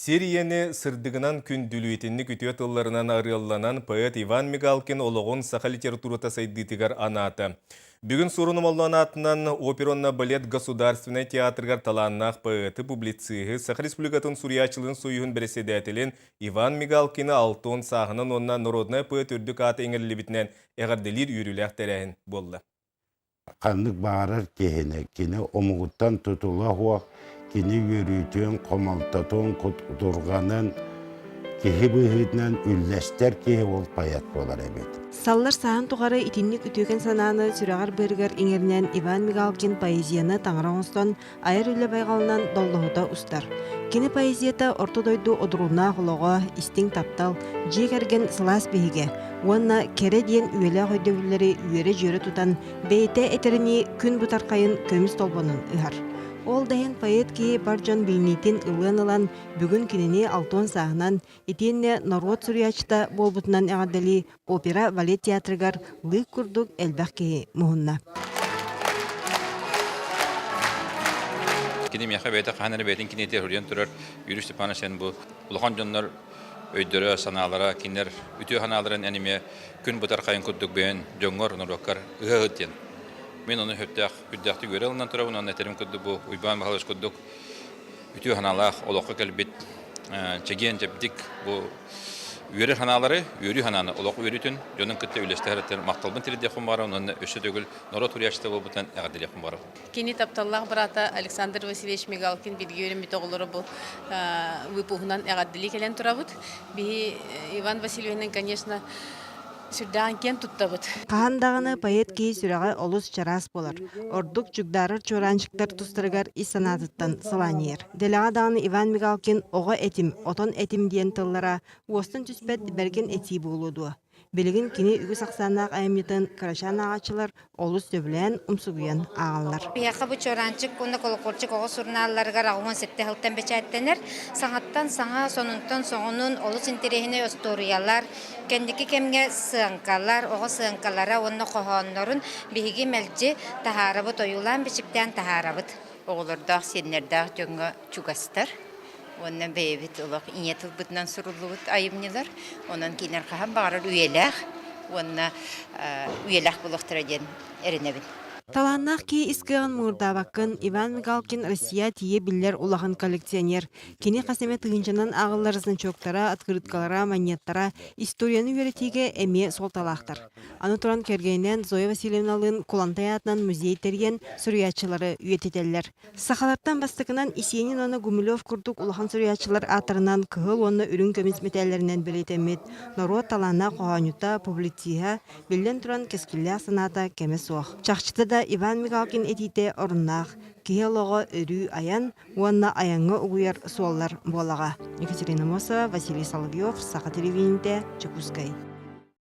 Сир ийэни сырдыгынан күндүлүү итинник үтүө тылларынан арыалланан поэт Иван Мигалкин олоҕун саха литературата сайдыытыгар анаата. Бүгүн Суорун Омоллоон аатынан опера уонна балет государственнай театрыгар талааннаах поэты, публициһы, Саха Республикатын суруйааччыларын союһун бэрэссэдээтэлин Иван Мигалкины 60 сааһынан уонна народнай поэт үрдүк аата иҥэриллибитинэн эҕэрдэлиир үөрүүлээх тэрээһин буолла. Ханнык баҕарар киһини, кини омугуттан тутула суох, кини үөрүүтүн, хомолтотун, кутурҕанын киһи быһыытынан үллэстэр киһи ол поэт буолар эбит. Саллар сааһын тухары итинник үтүөкэн санааны сүрэҕэр-быарыгар иҥэринэн Иван Мигалкин поэзияны таҥара оҥостон, айар үлэ байҕалынан доллоһута устар. Кини поэзията орто дойду одурууннаах олоҕо, истиҥ таптал, дьиэ кэргэн сылаас биһигэ уонна кэрэ диэн үйэлээх өйдөбүллэри үөрэ-дьүөрэ тутан, бэйэтэ этэринии күн бытархайын көмүс толбонун ыһар. Ол да иһин поэт киһи бар дьон билиниитин ылыан ылан, бүгүн кинини алтыан сааһынан, итиэннэ норуот суруйааччыта буолбутунан эҕэрдэлии опера балет театрыгар лыык курдук элбэх киһи муһунна. Кини миэхэ бэйэтэ хаһан эрэ бэйэтин киниэтигэр суруйан турар Юрий Степанович эн бу улахан дьоннор өйдөрө, санаалара, кинилэр үтүө санааларын эн эмиэ күн бытархайын курдук бэйэн дьоҥҥор, норуоккар ыһыаһыт диэн. Мин ону сөптөөх, үрдээхтик үөрэ ылынан турабын уонна этэрим курдук бу Уйбаан Михайлович курдук үтүө санаалаах олоххо кэлбит чэгиэн-чэбдик бу үөрэр санаалары, үөрүү санааны олох үөрүүтүн дьонун кытта үлэстэһэр махталбын тириэрдиэхпин баҕарабын уонна өссө төгүл норуот суруйааччыта буолбутунан эҕэрдэлиэхпин баҕарабын. Кини тапталлаах быраата Александр Васильевич Мигалкин бииргэ үөрэммит оҕолоро бу выпуһунан эҕэрдэлии кэлэн турабыт. Биһи Иван Васильевиһынан, конечно, сүрдээҕин киэн туттабыт. Хаһан даҕаны поэт киһи сүрэҕэ олус чараас буолар. Ордук чугдаарар чуораанчыктар тустарыгар ис санаатыттан сылаанньыйар. Дэлэҕэ даҕаны Иван Мигалкин «Оҕо этим, отон этим» диэн тыллара уостан түспэт бэргэн этии буолуо дуо? Билигин кини үгүс ахсааннаах айымньытын кырачаан ааҕааччылар олус сөбүлээн, умсугуйан ааҕаллар. Биһиэхэ бу Чуораанчык уонна Колокольчик оҕо сурунаалларыгар 87 сылтан бэчээттэнэр. Саҥаттан саҥа, сонунтан соҕунун олус интэриэһинэй остуоруйалар, кэнники кэмҥэ сыаҥкалар, оҕо сыаҥкалара уонна хоһооннорун биһиги мэлдьи таһаарабыт, ойуулаан-бичиктээн таһаарабыт. Оҕолордоох, сиэннэрдээх дьоҥҥо чугастар уонна бэйэбит олох ийэ тылбытынан суруллубут айымньылар. Онон кинилэр хаһан баҕарар үйэлээх уонна үйэлээх буолуохтара диэн эрэнэбин. Талааннаах киһи ис кыаҕын муҥурдаабаккын Иван Мигалкин Россия тиийэ биллэр улахан коллекционер. Кини хас эмэ тыһыынчанан ааҕыллар значоктара, открыткалара, манньыаттара историяны үөрэтиигэ эмиэ суолталаахтар. Аны туран кэргэнинээн Зоя Васильевналыын Кулантай аатынан музей тэрийэн суруйааччылары үйэтитэллэр. Сахалартан бастакынан Есенин уонна Гумилев курдук улахан суруйааччылар ааттарынан кыһыл уонна үрүҥ көмүс мэтээллэринэн бэлиэтэммит норуот талааннаах хоһоонньута, публициһа, биллэн туран, кэскиллээх санаата кэмэ суох. Чахчыта да Иван Мигалкин этиитэ оруннаах, киһи олоҕо өрүү айан уонна айаҥҥа угуйар суоллар буолаҕа. Екатерина Мосова, Василий Соловьев, Саха телевидениетэ, Дьокуускай.